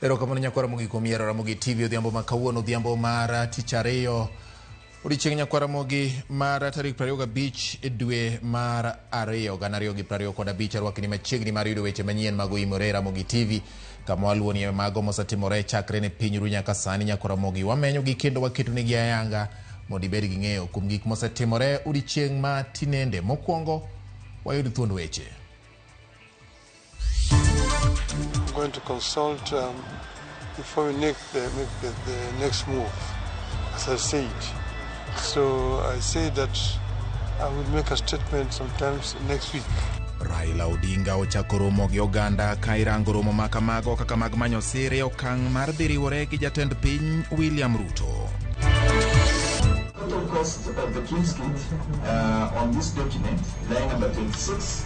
Erokamano nyakwar Ramogi kuom yiero Ramogi TV odhiambo ma kawuono, odhiambo mar tich ariyo, odiechieng' nyakwar Ramogi mar tarik 25 e dwe mar ariyo 2025. Arwakni machiegni mar yudo weche manyien mag oimore e Ramogi TV kama waluwonie mago mosetimore chakre ne piny ru nyaka sani. Nyakwar Ramogi, wamenyogi kendo waketonegi ayanga mondo ibed gi ng'eyo kuom gik mosetimore odiechieng' ma tinende. Mokwongo wayud thuond weche. I'm going to consult before we make the next move, as I said. So I say that I will make a statement sometimes next week. Raila Odinga ochako romo gi oganda ka irango romo ma kamago kaka mag manyo sir e okang' mar dhi riwore gi jatend piny William Ruto. Total cost of the King's Kit on this document, line number 26,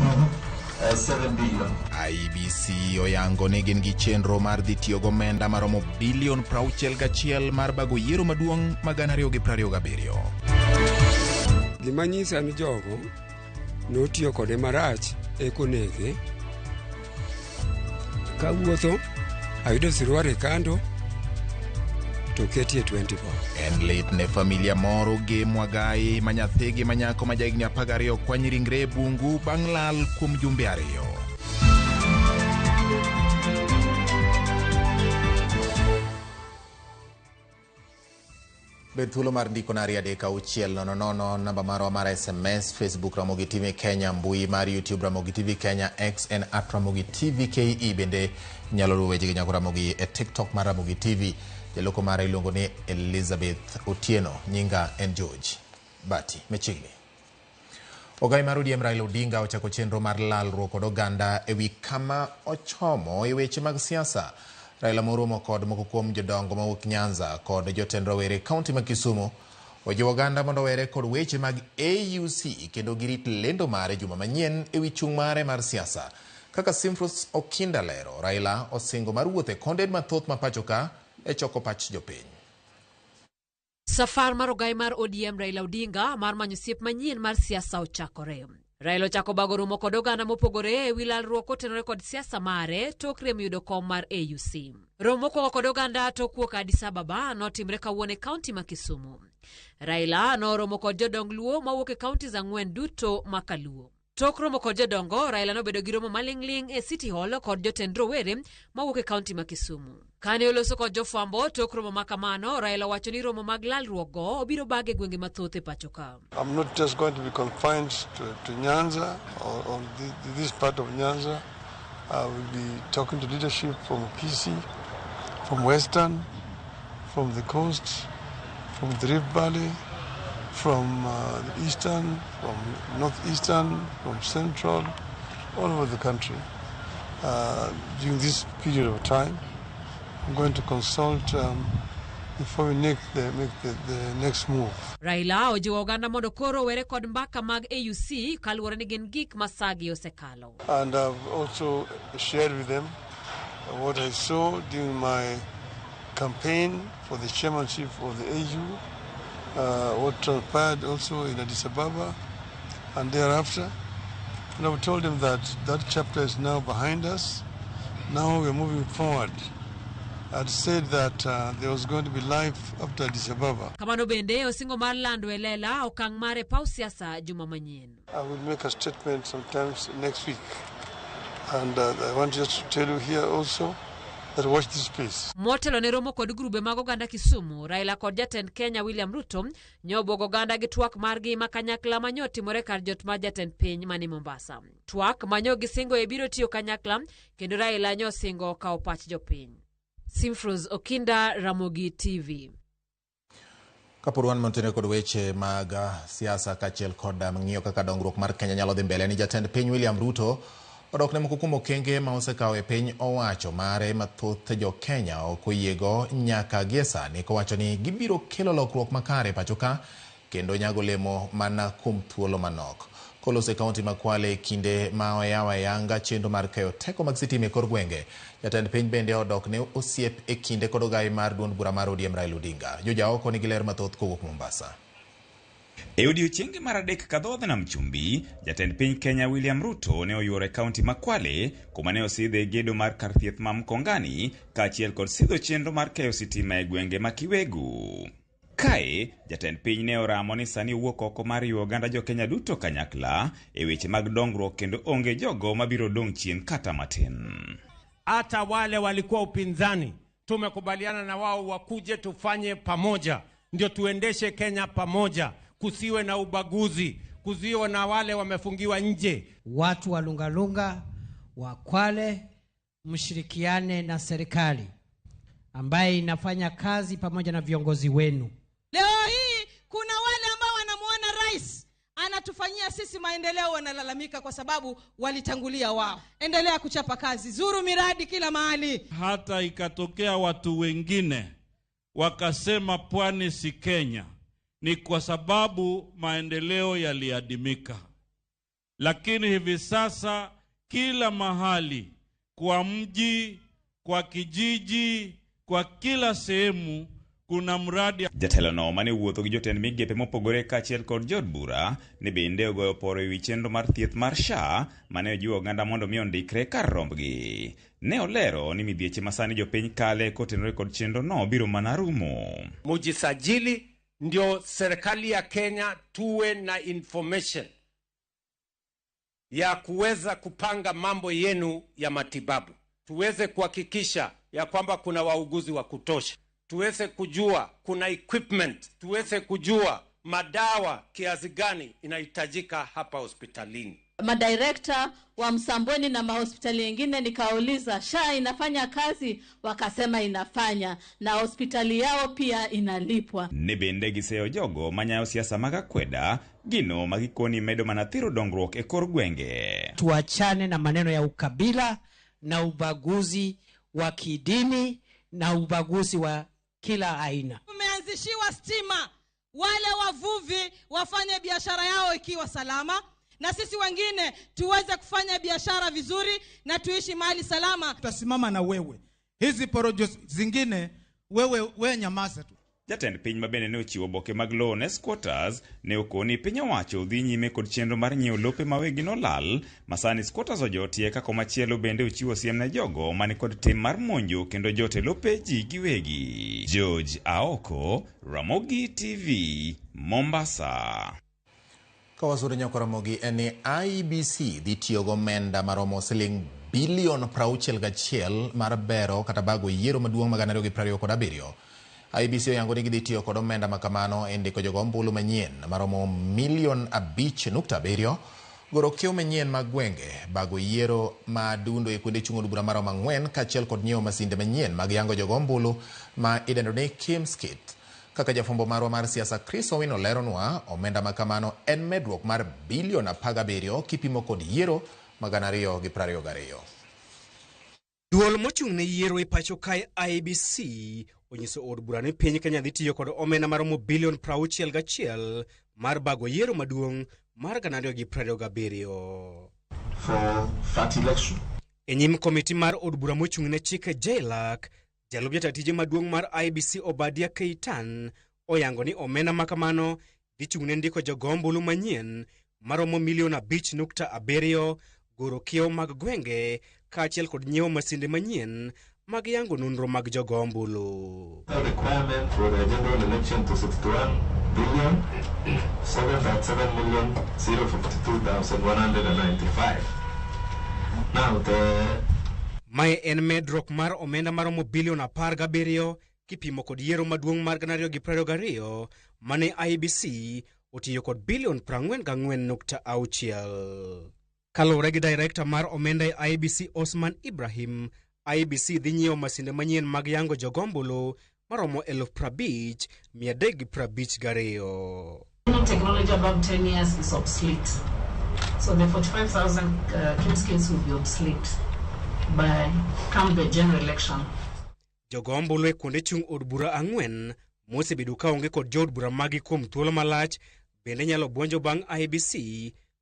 7 billion. IEBC oyango ni gin gi chenro mar dhi tiyo gomenda maromo bilion 61 mar bago yiero maduong' ma 2027. Gima nyisa ni jogo notiyo kode marach eko nege. Kawuotho ayudo siruare kando to ketie 20 bob. En lit ne familia moro gi Mwagai ma nyathigi ma nyako ma jahigni 12 okwany ringre e bungu bang' lal kuom jumbe 2. Bed thuolo mar ndiko na 23600, namba marwa mar SMS, Facebook Ramogi TV Kenya, mbui mar YouTube Ramogi TV Kenya, X en @RamogiTVKE. Bende inyalo luwo wechegi nyako Ramogi e TikTok mar Ramogi TV. Jaloko mare iluongo ni Elizabeth Otieno, nyinga en George Bati. Machiegni. Ogai mar ODM Raila Odinga ochako chenro mar lalruok kod oganda ewi kama ochomo e weche mag siasa. Raila moromo kod moko kuom jodongo mawuok Nyanza kod jotend rowere e kaunti ma Kisumu ojiwo oganda mondo owere kod weche mag AUC kendo girit lendo mare juma manyien ewi chung' mare mar siasa. Kaka Simfros Okinda lero, Raila osingo mar wuotho e konde mathoth ma pacho ka e choko pach jopiny. Safar mar ogai mar ODM Raila Odinga mar manyo osiep manyien mar siasa ochakore. Raila ochako bago romo kod oganda mopogore ewi lalruok kotenore kod siasa mare tok rem yudo kom mar AUC. Romo mokwongo kod oganda tok wuok Addis Ababa notimre kawuono e kaunti ma Kisumu. Raila noromo kod jodong Luo mawuok e kauntis 4 duto ma Kaluo. Tok romo kod jodongo, Raila nobedo gi romo maling'ling' e City Hall kod jotend rowere mawuok e kaunti ma Kisumu. Kane oloso kod jofwambo tok romo ma kamano, Raila owacho ni romo mag lalruok go obiro bage e gwenge mathoth e pacho ka. I'm not just going to be confined to Nyanza or this part of Nyanza. I will be talking to leadership from Kisii, from Western, from the coast, from the Rift Valley, from the Eastern, from Northeastern, from Central, all over the country. During this period of time, I'm going to consult before we make the next move. Raila ojiwo oganda mondo koro owere kod mbaka mag AUC kaluwore ni gin gik ma sagi osekalo. And I've also shared with them what I saw during my campaign for the chairmanship of the AU, what transpired also in Addis Ababa and thereafter. And I've told them that that chapter is now behind us. Now we're moving forward. I'd said that there was going to be life after Addis Ababa. Kamano bende osingo mar lando e lela okang' mare paw siasa juma manyien. I will make a statement sometimes next week. And I want just to tell you here also that watch this space. Motelo ne romo kod grube mag oganda Kisumu, Raila kod jatend Kenya William Ruto nyobuogo oganda gi twak margi ma kanyakla manyo timore kar jot mar jatend piny mani Mombasa. Twak manyo gisingo e biro tiyo kanyakla kendo Raila nyosingo kawo pach jopiny. Simfros Okinda, Ramogi TV. Kapod wan mantiere kod weche mag siasa kaachiel kod ng'iyo kaka dongruok mar Kenya nyalo dhi mbele ni jatend piny William Ruto odok ne moko kuom okenge ma osekawo e piny owacho mare mathoth jo Kenya ok oyiego nyaka gie sani, kowacho ni gibiro kelo lokruok makare e pacho ka kendo nyago olemo mana kuom thuolo manok. Koloso e kaunti ma Kwale e kinde ma oyawo ayanga chenro mar keyo teko mag sitima e kor gwenge, jatend piny bende odok ne osiep e kinde kod ogai mar duond bura mar ODM Raila Odinga. Joja oko nigi ler mathoth kowuok Mombasa. E odiechienge mar adek ka dhodh nam chumbi, jatend piny Kenya William Ruto ne oyuoro e kaunti ma Kwale kuma ne osidhe gedo mar kar thieth ma Mkongani kaachiel kod sidho chenro mar keyo sitima e gwenge ma Kiwegu. Kae, jatend piny ne oramo ni sani owuok oko mar riwo oganda jo-Kenya duto kanyakla e weche mag dongruok kendo onge jogo mabiro dong' chien kata matin. Hata wale walikuwa upinzani tumekubaliana na wao wakuje tufanye pamoja, ndio tuendeshe Kenya pamoja, kusiwe na ubaguzi, kusiwe na wale wamefungiwa nje. Watu wa Lungalunga wa Kwale, mshirikiane na serikali ambaye inafanya kazi pamoja na viongozi wenu. Leo hii kuna wale ambao wanamuona rais anatufanyia sisi maendeleo, wanalalamika kwa sababu walitangulia wao. Endelea kuchapa kazi, zuru miradi kila mahali. Hata ikatokea watu wengine wakasema pwani si Kenya, ni kwa sababu maendeleo yaliadimika. Lakini hivi sasa kila mahali, kwa mji, kwa kijiji, kwa kila sehemu kuna mradi. Jatelono mane wuotho gi jotend migepe mopogore kaachiel kod jood bura ne bende ogoyo poro ewi chenro mar thieth mar SHA mane ojiwo oganda mondo mi ondikre kar rombgi. Ne olero ni midhieche masani jopiny kale kotenore kod chenro no biro mana rumo. Mujisajili ndio serikali ya Kenya tuwe na information ya kuweza kupanga mambo yenu ya matibabu, tuweze kuhakikisha ya kwamba kuna wauguzi wa kutosha, tuweze kujua kuna equipment, tuweze kujua madawa kiasi gani inahitajika hapa hospitalini. Madirekta wa Msambweni na mahospitali mengine nikauliza, SHA inafanya kazi? Wakasema inafanya, na hospitali yao pia inalipwa. Ne bende giseyo jogo manyayo siasa mag akweda, gino magikoni medo mana thiro dongruok e kor gwenge. Tuachane na maneno ya ukabila na ubaguzi wa kidini na ubaguzi wa kila aina. Tumeanzishiwa stima, wale wavuvi wafanye biashara yao ikiwa salama, na sisi wengine tuweze kufanya biashara vizuri na tuishi mahali salama. Tutasimama na wewe. Hizi porojo zingine wewe nyamaza tu. Jatend piny ma bende ne ochiwo oboke mag lowo ne squatters ne okoni piny owacho dhi nyime kod chenro mar nyiewo lope ma wegi nolal ma sani squatters ojotie ka komachielo bende ochiwo siem ne jogo mani kod tim mar monjo kendo jote lope ji giwegi. George Aoko, Ramogi TV, Mombasa. Kawasudo nyako Ramogi en ni IEBC dhi tiyo gomenda maromo siling bilion 61 mar bero kata bago yiero maduong' mag 2027. IEBC oyango ni gidhi tiyo kod omenda makamano e ndiko jogo ombulu manyien maromo milion 5.7, goro kiewo manyien mag gwenge, bago yiero madundo e kuonde chung' od bura maromo 4 kaachiel kod nyiewo masinde manyien mag yango jogo ombulu ma idendo ni KIEMS kit. Kaka jafwambo marwa mar siasa Chris Owino leronwa, omenda makamano en medruok mar bilion 17 kipimo kod yiero mag 2022. Duol mochung' ne yiero e pacho kae IEBC onyiso od bura ni piny Kenya dhi tiyo kod omenda maromo bilion 61 mar bago yiero maduong' mar 2027. For that election. E nyim komiti mar od bura mochung' ne chike JLAC, jalup jatend tije maduong' mar IEBC Obadia Keitan oyango ni omenda makamano dhi chung' ne ndiko jogo ombulu manyien maromo milion 5.7, goro kiewo mag gwenge kaachiel kod nyiewo masinde manyien mag yango nonro mag jogo ombulu. The requirement for the general election to 61,737,052,195. Now the Mae en medruok mar omenda maromo bilion 17 kipimo kod yiero maduong' mar 2022 mane IEBC otiyo kod bilion 44.6. Kaluwore gi director mar omenda e IEBC Osman Ibrahim, IEBC dhi nyiewo masinde manyien mag yango jogo ombulu maromo 50,352. Any technology above 10 years is obsolete. So the 45,000 KIEMS kits will be obsolete by come the general election. Jogo ombulu e kuonde chung' od bura 4 mosebedo kaonge kod jood bura magi kuom thuolo malach bende nyalo buonjo bang' IEBC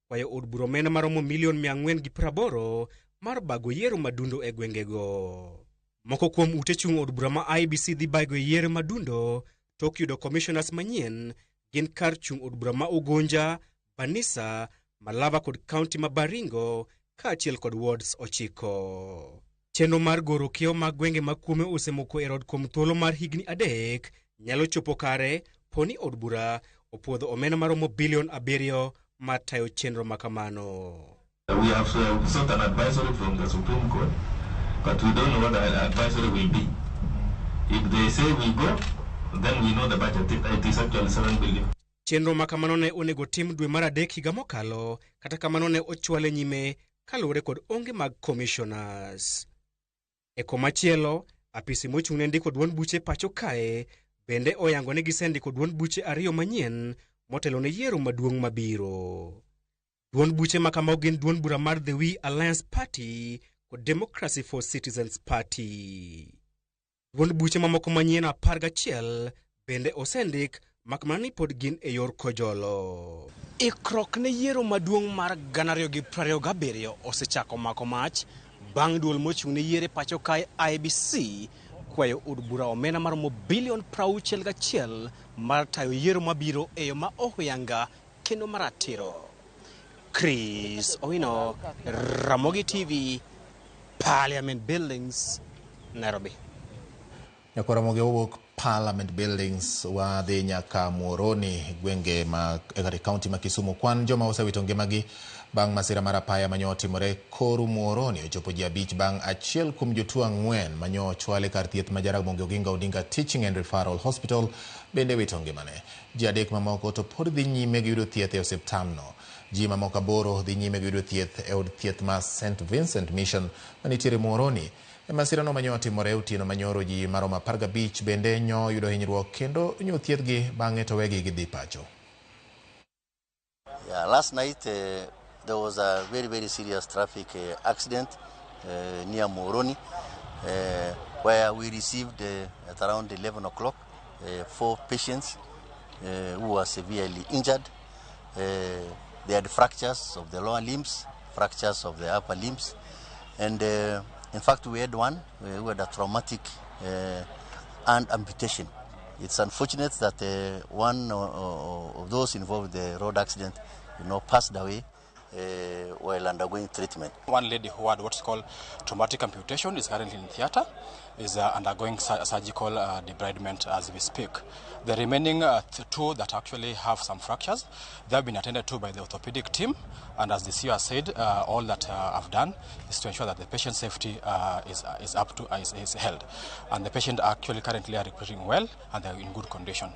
kwayo od bura omenda maromo milion 480 mar bago yiero madundo e gwengego. Moko kuom ute chung' od bura ma IEBC dhi bago e yiero madundo tok yudo commissioners manyien gin kar chung' od bura ma Ugunja, Banisa, Malava kod kaunti ma Baringo kaachiel kod wards 9. Chenro mar goro kiewo mag gwenge ma kuome osemoko e rod kuom thuolo mar higni 3 nyalo chopo kare poni od bura opuodho omenda maromo bilion 7 mar tayo chenro makamano. We have sought an advisory from the Supreme Court, but we don't know what the advisory will be. If they say we go, then we know the budget. It is actually 7 billion. Chenro makamano ne onego tim dwe mar 3 higa mokalo, kata kamano ne ochwale nyime kaluwore kod onge mag commissioners. E komachielo, apisi mochung' ne ndiko duond buche pacho kae bende oyango ni gisendiko duond buche 2 manyien motelo ne yiero maduong' mabiro. Duond buche makamago gin duond bura mar The We Alliance Party kod Democracy for Citizens Party. Duond buche mamoko manyien 11 bende osendik makmana ni pod gin e yor kojolo. Ikruok ne yiero maduong' mar 2027 osechako mako mach bang' duol mochung' ne yiero e pacho kae IEBC kwayo od bura omenda maromo bilion 61 mar tayo yiero mabiro e yo ma ohuyanga kendo maratiro. Chris Owino, Ramogi TV, Parliament Buildings, Nairobi. Nyakwa Ramogi owuok Parliament Buildings wadhi nyaka Muhoroni, gwenge ma e kaunti ma Kisumu. Kwan joma osewito ngimagi bang' masira mar apaya manyo otimore koru Muhoroni ochopo ji 5 bang' achiel kuom jotuo 4 manyo ochwal e kar thieth ma Jaramogi Oginga Odinga Teaching and Referral Hospital bende wito ngimane. Ji 3 mamoko to pod dhi nyime gi yudo thieth e osiptandno. Ji mamoko 8 dhi nyime gi yudo thieth e od thieth ma St Vincent Mission manitiere Muhoroni. E masirano manyo otimore otieno manyoro ji maromo 15 bende nyo yudo hinyruok kendo nyo thiethgi bang'e to wegi gidhi pacho. Yeah, last night there was a very, very serious traffic accident near Muhoroni, where we received at around 11 o'clock 4 patients who were severely injured. They had fractures of the lower limbs, fractures of the upper limbs, and in fact we had one who had a traumatic hand amputation. It's unfortunate that one of those involved in the road accident, passed away while undergoing treatment. One lady who had what's called traumatic amputation is currently in theater, is undergoing surgical debridement as we speak. The remaining 2 that actually have some fractures, they have been attended to by the orthopedic team, and as the CEO has said, all that I've done is to ensure that the patient safety is held, and the patient actually currently are recovering well and they are in good condition.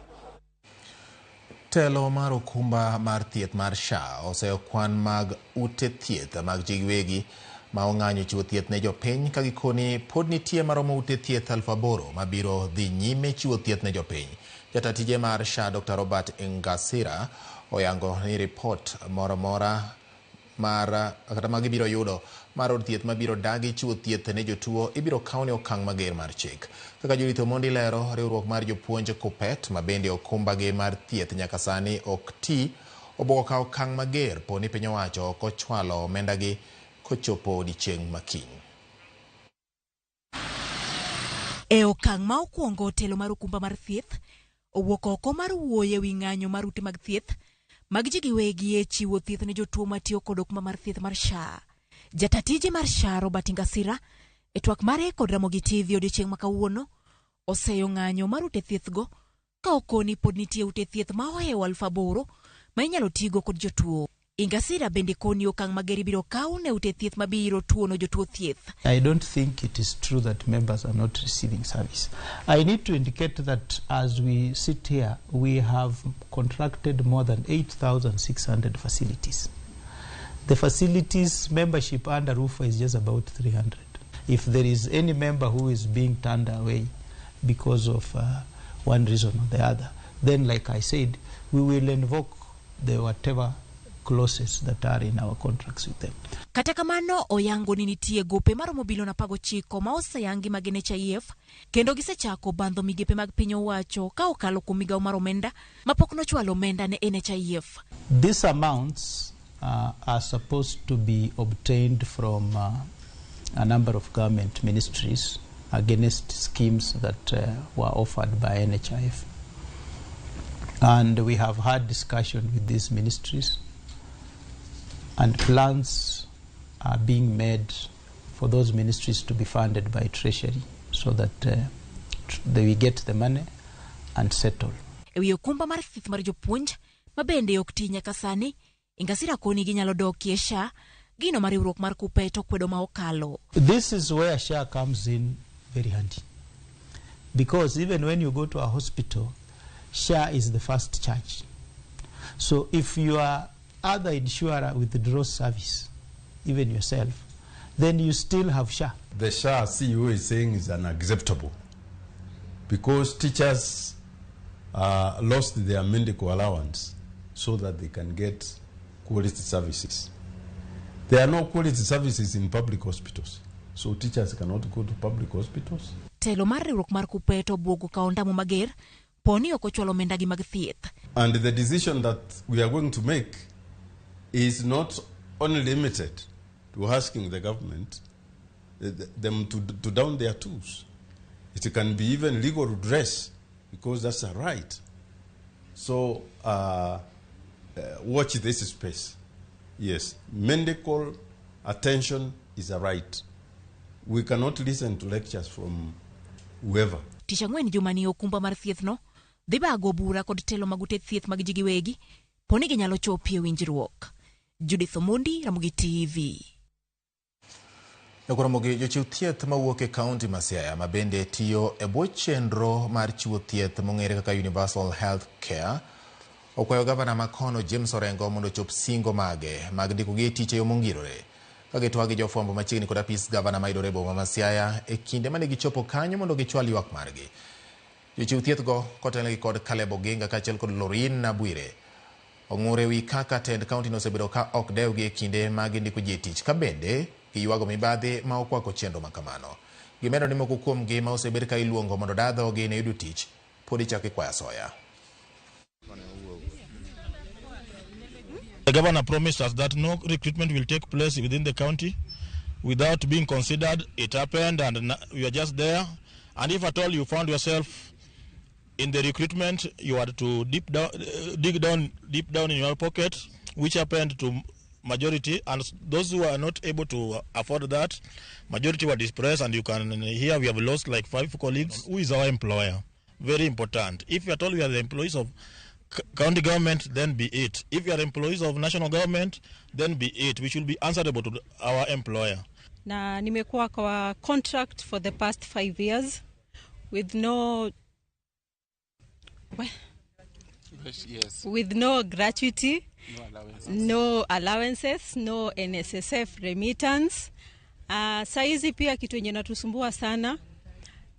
Telo mar okumba mar thieth mar SHA oseyo kwan mag ute thieth mag ji giwegi ma ong'anyo chiwo thieth ne jopiny ka gikoni pod nitie maromo ute thieth 8,000 mabiro dhi nyime chiwo thieth ne jopiny. Jata tije mar SHA Dr. Robert Ingasira oyango ni ripot moro mora mar kata ma gibiro yudo mar od thieth mabiro dagi chiwo thieth ne jotuo ibiro kaw ne okang' mager mar chik. Kaka Judith Omondi lero, riwruok mar jopuonj KUPPET ma bende okumbagi mar thieth nyaka sani ok ti obuok kawo okang' mager po ni piny owacho ok ochwalo omendagi kochopo odiechieng' makiny. E okang' ma okwongo, telo mar okumba mar thieth owuok oko mar wuoyo ewi ng'anyo mar ute mag thieth mag ji giwegi e chiwo thieth ne jotuo matiyo kod okumba mar thieth mar SHA. Jata tije mar SHA Robert Ingasira e twak mare kod Ramogi TV odiechieng' ma kawuono oseyo ng'anyo mar ute thieth go ka okoni pod nitie ute thieth ma ohewo 8,000 ma inyalo tigo kod jotuo. Ingasira bende koni okang' mager ibiro kaw ne ute thieth mabiro tuono jotuo thieth. I don't think it is true that members are not receiving service. I need to indicate that as we sit here, we have contracted more than 8,600 facilities. The facilities membership under RUPHA is just about 300. If there is any member who is being turned away because of one reason or the other, then like I said, we will invoke the whatever clauses that are in our contracts with them. Kata kamano, oyango ni nitie gope maromo bilion 19 ma oseyangi mag NHIF kendo gisechako bandho migepe mag piny owacho ka okalo kuom migawo mar omenda mapok nochwalo omenda ne NHIF. These amounts are supposed to be obtained from a number of government ministries against schemes that were offered by NHIF. And we have had discussion with these ministries, and plans are being made for those ministries to be funded by Treasury so that they get the money and settle. Ewi okumba mar thieth mar jopuonj ma bende ok ti nyaka sani, Ingasira koni ginyalo dokie SHA, gino ma riwruok mar KUPPET okwedo ma okalo. This is where SHA comes in very handy. Because even when you go to a hospital, SHA is the first charge. So if your other insurer withdraws service, even yourself, then you still have SHA. The SHA CEO is saying is unacceptable because teachers lost their medical allowance so that they can get quality services. There are no quality services in public hospitals, so teachers cannot go to public hospitals. Telo mar riwruok mar KUPPET obwogo kawo ondamo mager poni ok ochwalo omendagi mag thieth. And the decision that we are going to make is not only limited to asking the government them to down their tools. It can be even legal redress, because that's a right. So watch this space. Yes, medical attention is a right. We cannot listen to lectures from whoever. Tich ang'wen jumani okumba mar thieth no dhi bago bura kod telo mag ute thieth mag ji giwegi poni ginyalo chopie winjruok. Judith Omondi, Ramogi TV. Ramogi, jochiw thieth mawuok e kaunti ma Siaya ma bende tiyo e bwo chenro mar chiwo thieth mong'ere kaka Universal Health Care okwayo gavana ma kono James Orengo mondo ochop singo mage mag ndikogi e tich e yo mongirore. Ka gitwak gi jofwambo machiegni kod apis gavana mayudore e boma ma Siaya e kinde mane gichopo kanyo mondo gichwal ywak margi. Jochiw thieth go kotelnegi kod Caleb Oginga kaachiel kod Lorin Nabwire ong'ur ewi kaka tend kaunti no osebedo ka ok dewgi e kinde ma gindiko ji e tich ka bende giywago mibadhi ma okwako chenro ma kamano. Gimedo ni moko kuomgi ma osebed ka iluongo mondo oda dhogi ne yudo tich pod ichako ikwayo asoya. The governor promised us that no recruitment will take place within the county without being considered. It happened and we are just there. And if at all you found yourself in the recruitment, you had to dig down deep down in your pocket, which happened to majority. And those who are not able to afford that, majority were dispersed. And you can hear we have lost like 5 colleagues. Who is our employer? Very important. If at all we are the employees of county government, then be it. If you are employees of national government, then be it. We should be answerable to our employer. Na nimekuwa kwa contract for the past 5 years with no yes. with no gratuity, no allowances, no NSSF remittance. Saizi pia kitu yenye natusumbua sana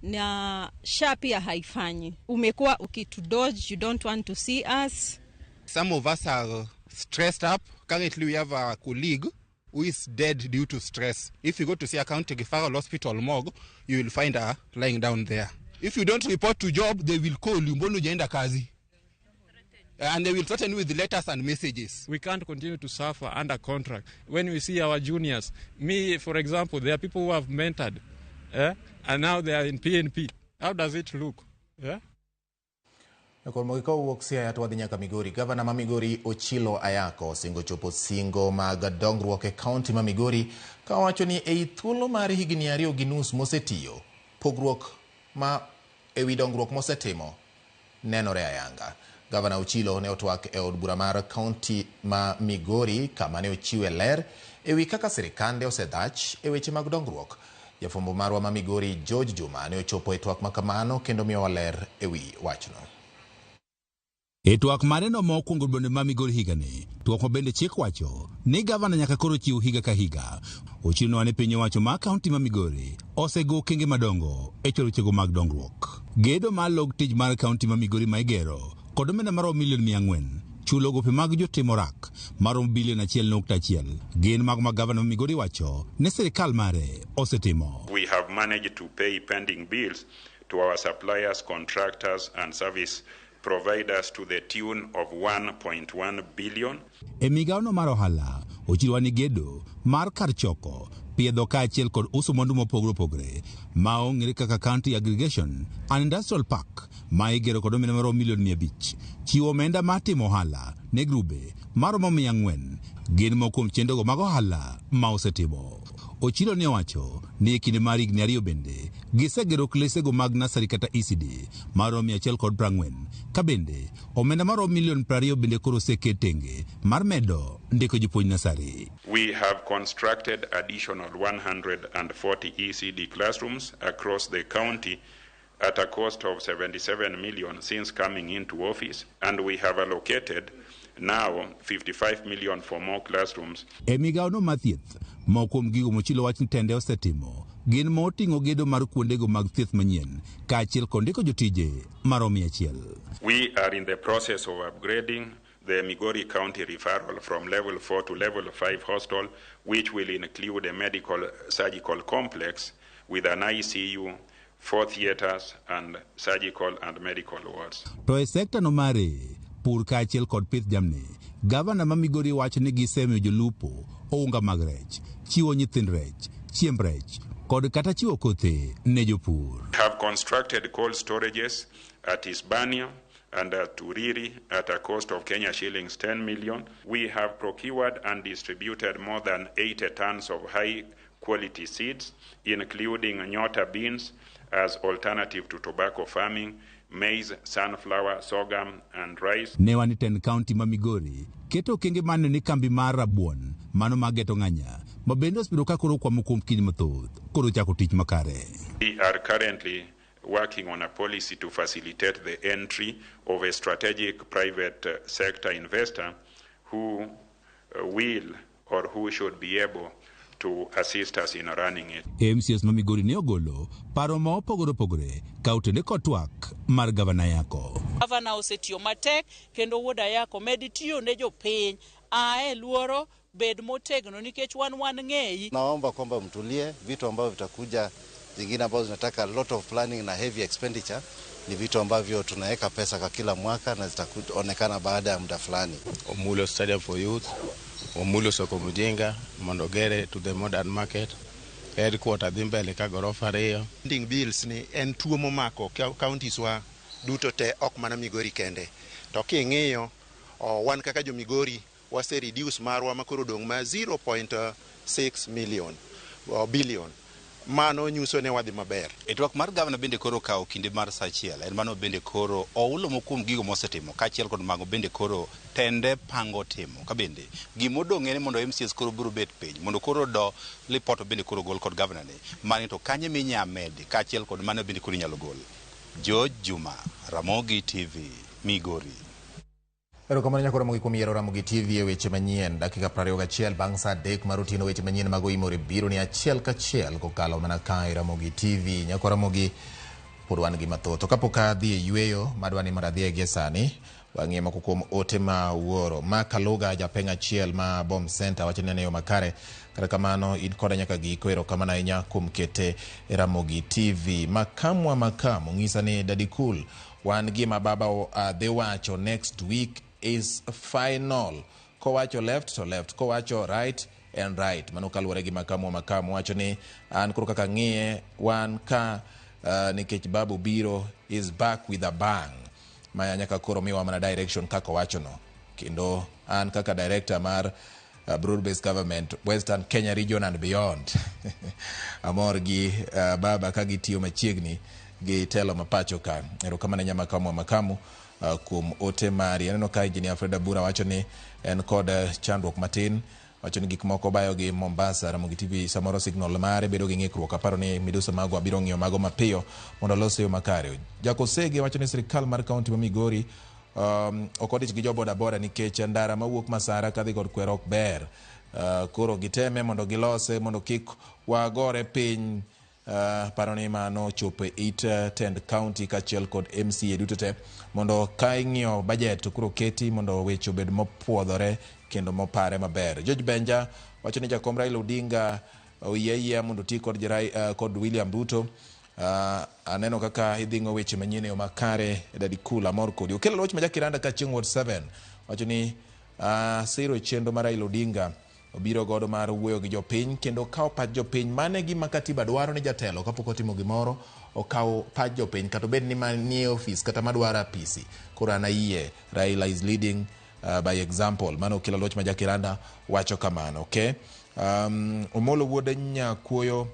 na SHA pia haifanyi. Umekuwa ukitudodge, you don't want to see us. Some of us are stressed up. Currently we have a colleague who is dead due to stress. If you go to see a county referral hospital morgue, you will find her lying down there. If you don't report to job, they will call you, mbona hujaenda kazi? And they will threaten you with letters and messages. We can't continue to suffer under contract. When we see our juniors, me, for example, there are people who have mentored, and now they are in PNP. How does it look? Yeah? Kowuok Siaya to wadhi nyaka Migori. Gavana ma Migori Ochilo Ayako osingo chopo singo mag dongruok e kaunti ma Migori ka owacho ni ei thuolo mar higni 2.5 mosetiyo, pogruok ma ewi dongruok mosetimo nenore ayanga. Gavana Ochilo ne otwak e od bura mar kaunti ma Migori kama ne ochiwe ler ewi kaka sirikande osedhach e weche mag dongruok. Jafwambo marwa ma Migori George Juma ne ochopo e twak makamano kendo miyowa ler ewi wachno. E twak mare no mokwongo bende ma Migori higani, twak ma bende chik wacho ni gavana nyaka koro chiw higa ka higa. Ochilo ni piny owacho ma kaunti ma Migori osego okenge madongo e choro chego mag dongruok. Gedo mar log tich mar kaunti ma Migori ma igero kod omenda maromo milion 400 chulo gope mag jotim orak maromo bilion 1.1 gin mago ma gavana ma Migori wacho ni sirikal mare osetimo. We have managed to pay pending bills to our suppliers, contractors and service providers to the tune of 1.1 billion. E migawono mar ohala, Ochilo ni gedo mar kar choko Piedho kaachiel kod uso mwandu mopogore opogore ma ong'ere kaka County Aggregation and Industrial Park ma igero kod omenda maromo milion 500. Chiwo omenda mar timo ohala ne grube maromo 400 gin moko kuom chenrogo mag ohala ma osetimo. Ochilo ne owacho ni e kinde mar higni 2 bende gisegero klesego mag nasari kata ECD maromo 140 ka bende omenda maromo milion 20 bende koro oseket tenge mar medo ndiko jopuonj nasari. We have constructed additional 140 ECD classrooms across the county at a cost of 77 million since coming into office, and we have allocated now 55 million for more classrooms. E migawono mar thieth, moko kuom gigo mochilo wach ni tende osetimo gin moting'o gedo mar kuondego mag thieth manyien kaachiel kod ndiko jotije maromo 100. We are in the process of upgrading the Migori County referral from level 4 to level 5 hostel, which will include a medical surgical complex with an ICU, 4 theaters, and surgical and medical wards. To e sekta no mare pur kaachiel kod pith jamni, gavana ma Migori wacho ni gisemiyo jolupo ounga mag rech, chiwo nyithind rech, chiemb rech kod kata chiwo kothe ne jopur. Have constructed cold storages at Isbania and at Uriri at a cost of Kenya shillings 10 million. We have procured and distributed more than 80 tons of high quality seeds, including nyota beans as alternative to tobacco farming, maize, sunflower, sorghum and rice. Ne wan tend county ma Migori keto okenge maneno ni kambi mar rabuon mano mar geto ng'anya ma bende osebedo ka koro kwamo kuom kinde mathoth koro chako tich makare. We are currently working on a policy to facilitate the entry of a strategic private sector investor who will or who should be able to assist us in running it. MCS ma Migori ne ogolo paro ma opogore opogore ka otene kod twak mar gavana Yako. Gavana osetiyo matek kendo wuod Ayako med tiyo ne jopiny, ae luoro bed motegno nikech wan ng'eyi. Naomba kwamba mtulie, vitu ambavyo vitakuja zingine ambazo zinataka a lot of planning na heavy expenditure ni vitu ambavyo tunaweka pesa kwa kila mwaka na zitaonekana baada ya muda fulani. Omulo Stadium for Youth, Omulo Soko Mujinga, Mondogere to the modern market, headquarter dhi mbele ka gorofa 2. Pending bills ni en tuo momako counties wa duto te ok mana Migori kende. To king'iyo wan kaka jo Migori wase reduce marwa makoro dong' ma 0.6 million billion. Mano nyiso ne wadhi maber. E twak mar gavana bende koro kawo kinde mar saa achiel, en mano bende koro oulo moko kuom gigo mosetimo kaachiel kod mago bende koro tende pango timo. Ka bende gimodong' en mondo MCS koro biro bet piny mondo koro do lipot bende koro gol kod gavana ni mani to kanye minya medi kaachiel kod mano bende koro inyalo gol. George Juma, Ramogi TV, Migori. Erokamano nyako Ramogi kuom yiero Ramogi TV e weche manyien. Dakika 21 bang' saa 3 mar otieno weche manyien mag Oimore biro ni achiel kachiel kokalo mana kae Ramogi TV. Nyako Ramogi pod wan gi mathoth. To kapok adhi e yweyo madwa ni mondo adhi gie sani, wang'iyo moko kuom ote ma wuoro. Mark Aluga japeng' achiel ma Bomb Center wacho ni en e yo makare. Kata kamano in koda nyaka giko, erokamano ahinya kuom kete e Ramogi TV. Makamwa Makamu ng'isa ni Daddy Cool, wan gima baba dhi wacho next week is final. Kowacho left to left, kowacho right and right. Mano kaluwore gi Makamu Makamu wacho ni an koro kaka ng'iye wan ka nikech babu biro is back with a bang. Ma nyaka koro miwa mana direction kaka owachono. Kendo an kaka director mar broad-based government Western Kenya region and beyond. Amor gi baba ka gitiyo machiegni gi telo mapacho ka. Erokamano ahinya Makamu Makamu kuom ote mari. Aneno ka Engineer Fred Abura wacho ni en kod chandruok matin. Wacho ni gik moko bayo gi Mombasa, Ramogi TV samoro signal mare bedo gi ng'ikruok. Aparo ni miduso mago abiro ng'iyo mago mapiyo mondo olos e yo makare. Jakosege wacho ni sirikal mar kaunti ma Migori ok odich gi jo boda boda nikech ndara mawuok Masara kadhi kod Kwero ok ber. Koro giteme mondo gilose mondo kik wagore piny. Paro ni mano chopo e it tend county kaachiel kod MCA duto te mondo ka ing'iyo budget to koro keti mondo weche obed mopuodhore kendo mopare maber. George Benja wacho ni jakom Raila Odinga oyie ayiea mondo oti kod, kod William Ruto. Aneno kaka idhing'o weche manyien e yo makare Daddy Cool, amor kodi. Okelo loch ma Jakiranda ka chieng' Ward 7 wacho ni siro chenro mar Raila Odinga obiro godo mar wuoyo gi jopiny kendo kawo pach jopiny. Mano e gima katiba dwaro ni jatelo kapok otimo gimoro okaw pach jopiny kata obed ni manie ofis kata madwaro apisi. Koro an ayie Raila is leading by example. Mano Okelo Oluoch ma Jakiranda wacho kamano. Okay? Omolo wuod Nyakuoyo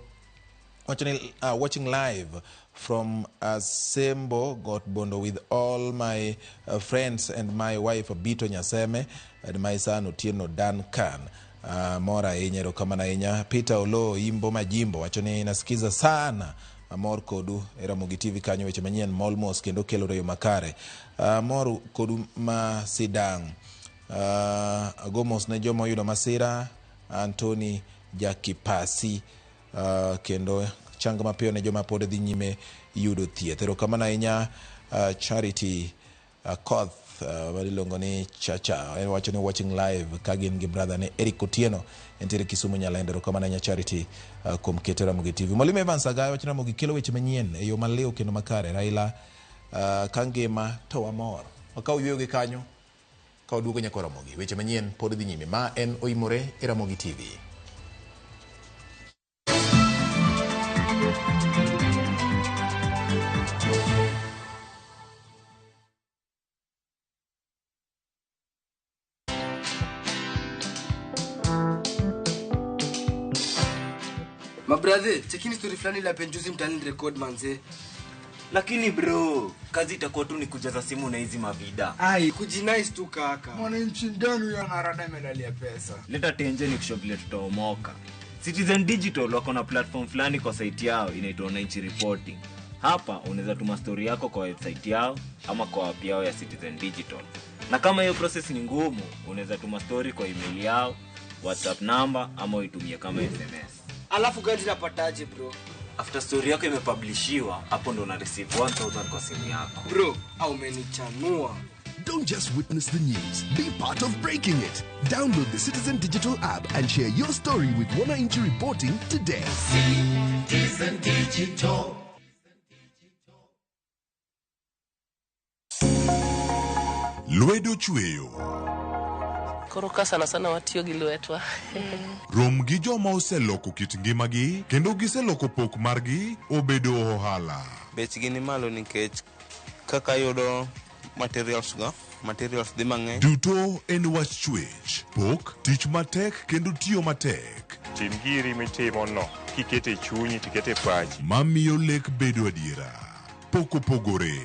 wacho ni watching live from Asembo Got Bondo with all my friends and my wife Bito Nyaseme and my son Otieno Duncan. Mor ahinya, erokamano ahinya. Peter Olo Imbo Majimbo wacho ni nasikiza sana, amor kodu e Ramogi TV kanyo, weche manyien mol mos kendo kelore yo makare. Amor kodu ma sidang'. Ago mos ne joma oyudo masira, Anthony Jakipasi, kendo chang mapiyo ne joma pod dhi nyime yudo thieth. Erokamano ahinya Charity Koth iluongo ni Chacha, en wacho ni watching live ka gin gi brother ne Eric Otieno entiere Kisumu Nyalenda. Erokamano ahinya Charity kuom keto Ramogi TV. Mwalimu Evans Agayo wacho ni Ramogi kelo weche manyien e yo maliw kendo makare. Raila ka ngima to wamor. Wakaw yueyo gi kanyo ka waduogo nyaka Ramogi. Weche manyien pod dhi nyime. Ma en Oimore e Ramogi TV. Mabradhe, chekini story fulani la penjuzi mtaani record manze. Lakini bro, kazi itakuwa tu ni kujaza simu na hizi mavida. Ai, kujinice tu kaka. Mwananchi mgani huyo anarada medali pesa? Leta tenje ni kusho vile tutaomoka. Citizen Digital wako na platform fulani kwa site yao inaitwa Wananchi Reporting. Hapa unaweza tuma story yako kwa website yao ama kwa app yao ya Citizen Digital. Na kama hiyo process ni ngumu, unaweza tuma story kwa email yao, WhatsApp number ama uitumie kama SMS. Alafu gani napataje bro? After story yako imepublishiwa, hapo ndo una receive 1000 kwa simu yako. Bro, au umenichanua. Don't just witness the news, be part of breaking it. Download the Citizen Digital app and share your story with Wananchi Reporting today. Citizen Digital. Lwedo chweyo. Koro ka sana sana watiyo gi lwetwa. Rom gi joma oseloko kit ngimagi kendo giseloko pok margi obedo ohala. Bechgi ni malo nikech kaka yudo materials go, materials dhi mang'eny. Duto en wach chwech, pok, tich matek kendo tiyo matek. Tim giri mitimo no, kikete chunyi tikete pachi. Mamiyo lek bedo adiera. Pok opogore.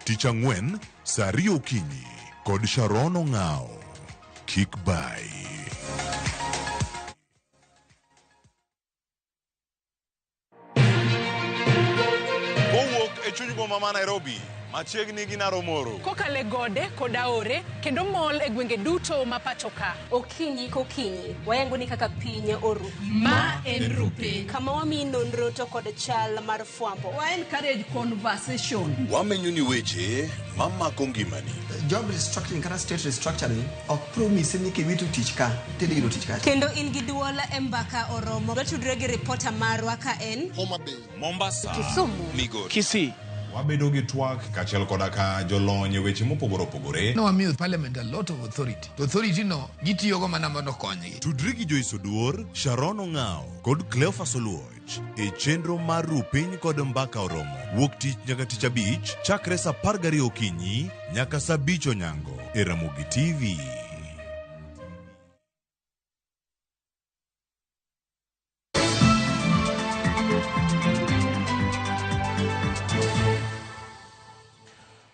Tich ang'wen, saa ariyo okinyi kod Sharon Ong'ao. Kik bai. Kowuok e chuny boma ma Nairobi, machiegni gi Naromoro. Kokale gode kod aore kendo mol e gwenge duto ma pacho ka. Okinyi kokinyi, wayango ni kaka piny oru. Ma en Rupiny. Kama wamiyi nonro to kod chal mar fwambo. Wa encourage conversation. Wamenyo ni weche mamako ngimani. Job restructuring kata state restructuring ok promise ni kiwito tich ka tidhi yudo tich kacha. Kendo in gi duol e mbaka oromo. Watudre gi ripota marwa ka en Homa Bay, Mombasa, Kisumu, Migori, Kisii. Wabedo gi twak kaachiel koda ka jolony e weche mopogore opogore. Nowamiyo parliament a lot of authority. To authority no gitiyogo mana mondo okonygi. Tudri gi Joyce Oduor, Sharon Ong'ao kod Cleophas Oluoch e chenro mar Rupiny kod Mbaka Oromo. Wuok tich nyaka tich abich chakre saa 12 okinyi nyaka saa 5 onyango e Ramogi TV.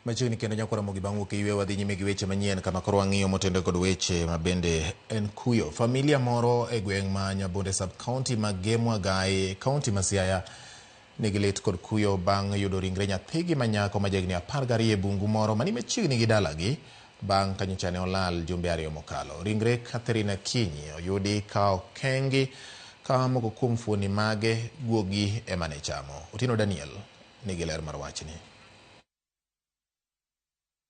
Machiegni kendo nyakwa Ramogi bang' wuok e yweyo wadhi nyime gi weche manyien kama koro wang'iyo motende kod weche ma bende en kuyo. Familia moro e gweng' ma Nyabonde sub-county ma Gemwa Gai, county ma Siaya nigi lit kod kuyo bang' yudo ringre nyathigi ma nyako ma jahigni 12 e bungu moro mani machiegni gi dalagi bang' ka nyocha ne olal jumbe 2 mokalo. Ringre Catherine Akinyi oyudi ka okengi ka moko kuom fuoni mage guogi ema ne chamo. Otieno Daniel nigi ler mar wachni.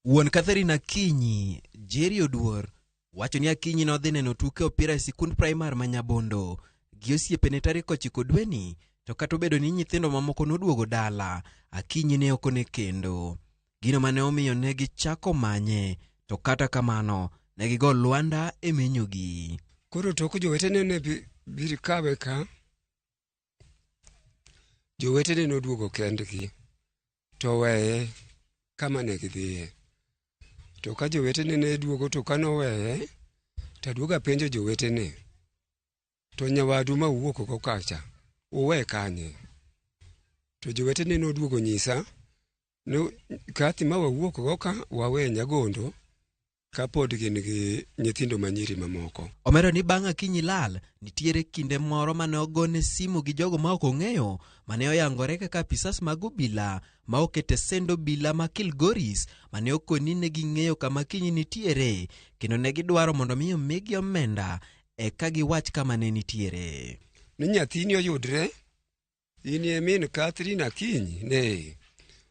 Wuon Catherine Akinyi, Jerry Oduor, wacho ni Akinyi nodhi neno tuke opira e sikund primar ma Nyabondo gi osiepene tarik 9 dweni, to kata obedo ni nyithindo mamoko noduogo dala, Akinyi ne ok one kendo. Gino mane omiyo ne gichako manye, to kata kamano ne gigo lwanda e menyogi. Koro tok jowetene ne biro kawe ka, jowetene noduogo kendgi to weye kama ne gidhiye. To ka jowetene ne duogo to ka noweye, to aduogo apenjo jowetene, to nyawadu ma uwuok go kacha, uwe kanye? To jowetene noduogo nyisa ni Kathy ma wawuok go ka wawe Nyagondo kapod gin gi nyithindo manyiri mamoko. Omedo ni bang' Akinyi lal, nitiere kinde moro mane ogone simu gi jogo ma ok ong'eyo mane oyangore kaka apisas mag obila ma okete send obila ma Kilgoris mane okoni ne ging'eyo kama Akinyi nitiere kendo ne gidwaro mondo mi omigi omenda eka giwach kama ne nitiere. Ni nyathini oyudre, in e min Catherine Akinyi, ne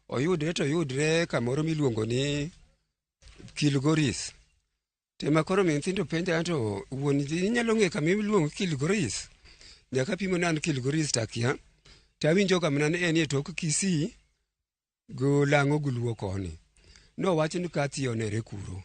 oyudre to oyudre kamoro miluongo ni Kilgoris. Tema koro min nyithindo penja to wuon inyalo ng'e kama iluongo Kilgoris? Nyaka pimo ni an Kilgoris takia. Tawinjo ka mana ni en e tok Kisii go lang'o gi Luo koni. Nowacho ni Kathy onere kuro.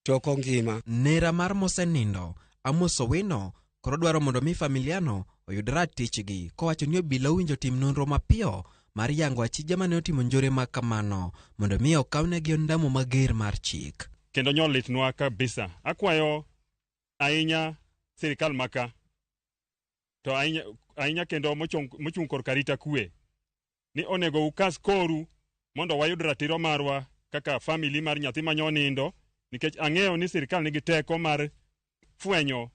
To ok ongima. Nera mar mosenindo, Amos Owino, koro dwaro mondo mi familiano oyud ratichgi kowacho ni obila owinjo tim nonro mapiyo mar yango achija mane otimo njore ma kamano mondo mi okawnegi ondamo mager mar chik. Kendo nyo litnwa kabisa. Akwayo ahinya sirikal maka to ahinya, ahinya kendo mochung' korka arita kwe ni onego ukas koru mondo wayud ratiro marwa kaka family mar nyathi manyo nindo, nikech ang'eyo ni sirikal nigi teko mar fwenyo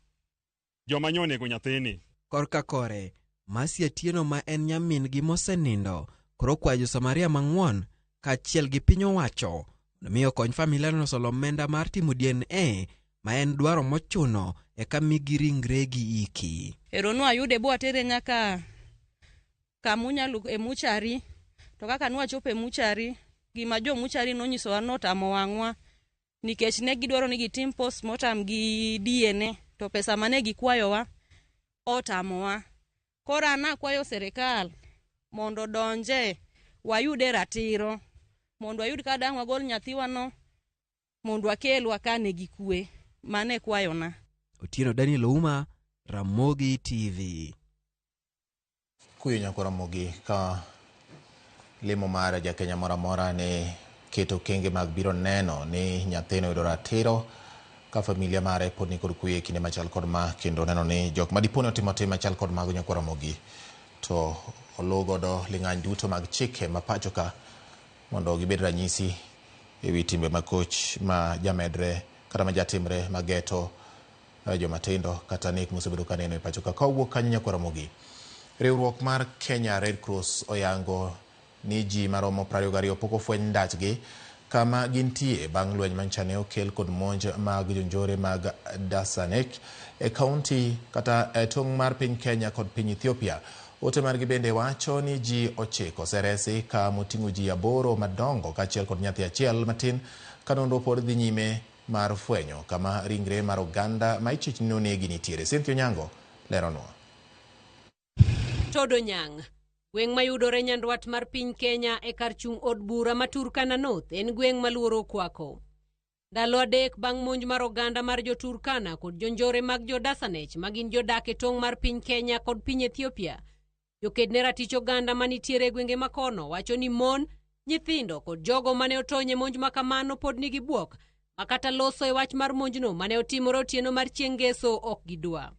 joma nyo onego nyathini. Korka kore, Mercy Atieno ma en nyamin-gi mosenindo koro okwayo jo-Samaria mang'won kaachiel gi piny owacho mondo mi okony familiano solo omenda mar timo DNA ma en dwaro mochuno eka migi ringregi iki. Ero nwayude bwatere nyaka kamunyalo e muchari, to kaka nwachopo e muchari, gima jo muchari nonyisowa notamo wang'wa nikech ne gidwaro ni gitim postmortem gi DNA to pesa mane gikwayowa otamowa. Koro an akwayo sirikal mondo odonje wayude ratiro mondo wayud ka dang' wagol nyathiwano mondo wakel wakane gi kwe. Mano e kwayona. Otieno Daniel Ouma, Ramogi TV. Kuyo nyako Ramogi ka lemo mar jakenya moro amora ni keto okenge mag biro neno ni nyathino oyudo ratiro ka familia mare pod nikod kuyo e kinde machal kod ma, kendo neno ni jok ma dipo ni otimo tim machal kod mago nyako Ramogi to oluw godo ling'any duto mag chike ma pacho ka mondo gibed ranyisi ewi timbe makoch ma jamedre kata ma jatimre mageto joma tindo kata nek mosebedo kaneno e pacho ka. Kawuok kanyo nyako Ramogi, riwruok mar Kenya Red Cross oyango ni ji maromo 22 pok ofweny ndachgi kama gintie bang' lweny mancha ne okel kod monj mag jonjore mag Dasanek e kaunti kata e tong' mar piny Kenya kod piny Ethiopia. Ote margi bende wacho ni ji 9 oseresi ka moting'o ji 8 madongo kaachiel kod nyathi achiel matin ka nonro pod dhi nyime mar fwenyo kama ringre mar oganda ma ichich ni nonegi nitiere. Cynthia Onyango leronwa. Todo Nyang', gweng' mayudore nyandwat mar piny Kenya e kar chung' od bura ma Turkana North en gweng' ma luoro okwako. Ndalo 3 bang' monj mar oganda mar jo Turkana kod jonjore mag jo Dasanech ma gin jodak e tong' mar piny Kenya kod piny Ethiopia, joked ne ratich oganda manitiere e gwenge makono wacho ni mon, nyithindo kod jogo mane otony e monj ma kamano pod nigi bwok ma kata loso e wach mar monjno mane otimore otieno mar chieng' Ngeso ok gidwa.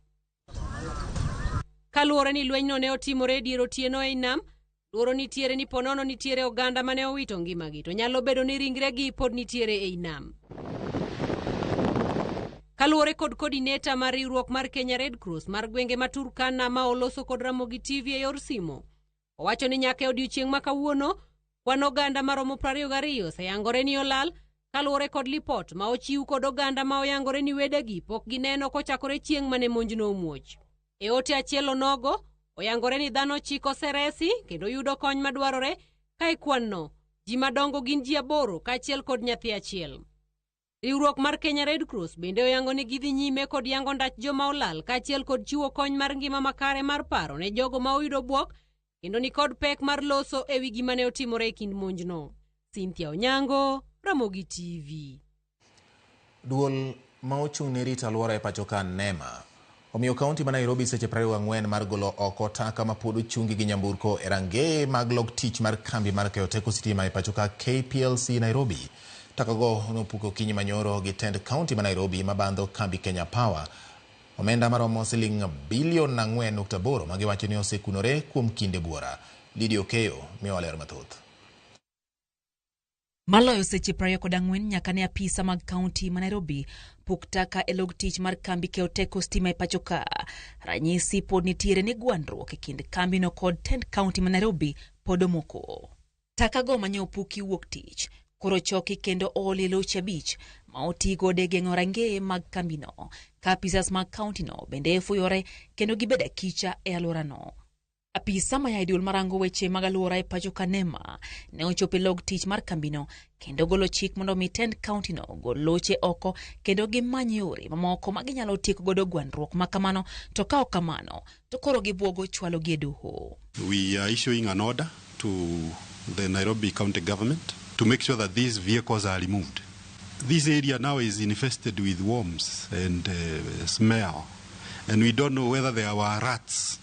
Kaluwore ni lwenyno ne otimore e dier otieno ei nam, luoro nitiere ni ponono nitiere oganda mane owito ngimagi to nyalo bedo ni ringregi pod nitiere ei nam. Kaluwore kod coordinator mar riwruok mar Kenya Red Cross mar gwenge ma Turkana ma oloso kod Ramogi TV e yor simo, owacho ni nyaka e odiochieng' ma kawuono, kwan oganda maromo 22 oseyangore ni olal kaluwore kod lipot ma ochiw kod oganda ma oyangore ni wedegi pok gineno kochakore chieng' mane monjno omuoch. E ote achiel onogo, oyangore ni dhano 9 oseresi kendo yudo kony madwarore ka e kwan-no ji madongo gin ji 8 kaachiel kod nyathi achiel. Riwruok mar Kenya Red Cross bende oyango ni gidhi nyime kod yango ndach joma olal kaachiel kod chiwo kony mar ngima makare mar paro ne jogo ma oyudo bwok kendo ni kod pek mar loso ewi gima ne otimore e kind monjno. Cynthia Onyango, Ramogi TV. Duol ma ochung' ne rito alwora e pacho ka NEMA Omiyo kaunti ma Nairobi seche 24 mar golo oko taka mapod ochungi gi nyamburko e rangeye mag log tich mar kambi mar keyo teko sitima e pacho ka KPLC Nairobi. Takago nopuko okinyi manyoro gi tend kaunti ma Nairobi mabandho kambi Kenya Power. Omenda maromo siling bilion 4.8 magiwacho ni osekunore kuom kinde buora. Lydia Okeyo miyowa ler mathoth. Maloyo seche 24 nyaka ne apisa mag kaunti ma Nairobi puk taka e log tich mar kambi keyo teko stima e pacho ka. Ranyisi pod nitiere ni gwandruok e kind kambino kod tend kaunti ma Nairobi pod omoko. Taka go manye opuki wuok tich koro choki kendo ool e loche 5 ma oti godo e geng'o rangeye mag kambino. Ka apisas mag kauntino bende fuyore kendo gibedo akicha e alworano. Apisa maya e duol marango weche mag alwora e pacho ka NEMA ne ochopo e log tich mar kambino kendo golo chik mondo mi tend kauntino gol loche oko kendo gimany yore mamoko ma ginyalo tieko godo gwandruok ma kamano, to ka ok kamano to koro gibuogo chwalogi e doho. We are issuing an order to the Nairobi County government to make sure that these vehicles are removed. This area now is infested with worms and smell, and we don't know whether there were rats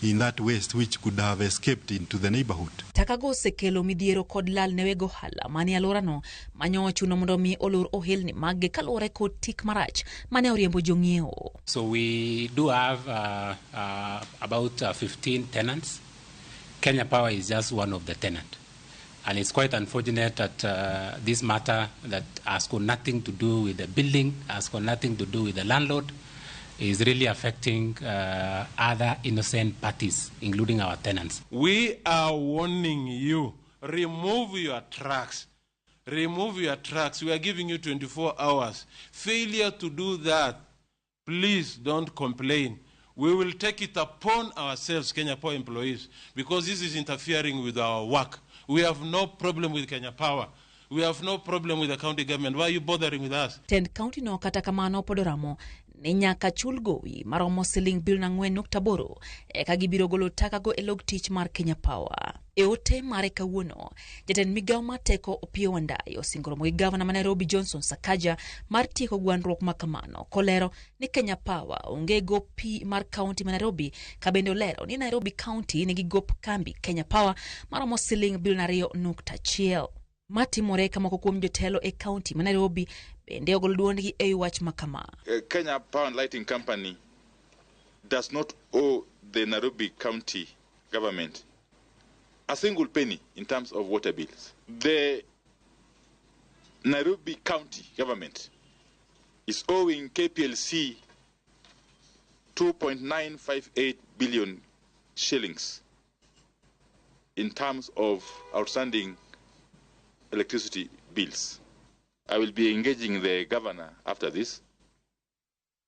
in that waste which could have escaped into the neighborhood. Takago osekelo midhiero kod lal ne weg ohala manie alworano manyo ochuno mondo mi olor ohelni maggi kaluwore kod tik marach mane oriembo jong'iewo. So we do have about 15 tenants. Kenya Power is just one of the tenants. And it's quite unfortunate that this matter that has got nothing to do with the building, has got nothing to do with the landlord, is really affecting other innocent parties, including our tenants. We are warning you, remove your trucks. Remove your trucks. We are giving you 24 hours. Failure to do that, please don't complain. We will take it upon ourselves, Kenya Power employees, because this is interfering with our work. We have no problem with Kenya Power. We have no problem with the county government. Why are you bothering with us? Tend county no kata kamano pod oramo ni nyaka chul gowi maromo siling bilion 4.8 eka gibiro golo takago e log tich mar Kenya Power. E ote mare kawuono, jatend migawo mar teko Opiyo Wandayi osingo romo gi gavana ma Nairobi Johnson Sakaja mar tieko gwandruok ma kamano, kolero ni Kenya Power onge gop pi mar kaunti ma Nairobi, ka bende olero ni Nairobi County nigi gop kambi Kenya Power maromo siling bilion 2.1. Matimore ka moko kuom jotelo e kaunti ma Nairobi bende ogolo duondgi e wach ma kama. Kenya Power and Lighting Company does not owe the Nairobi County government a single penny in terms of water bills. The Nairobi County government is owing KPLC 2.958 billion shillings in terms of outstanding electricity bills. I will be engaging the governor after this,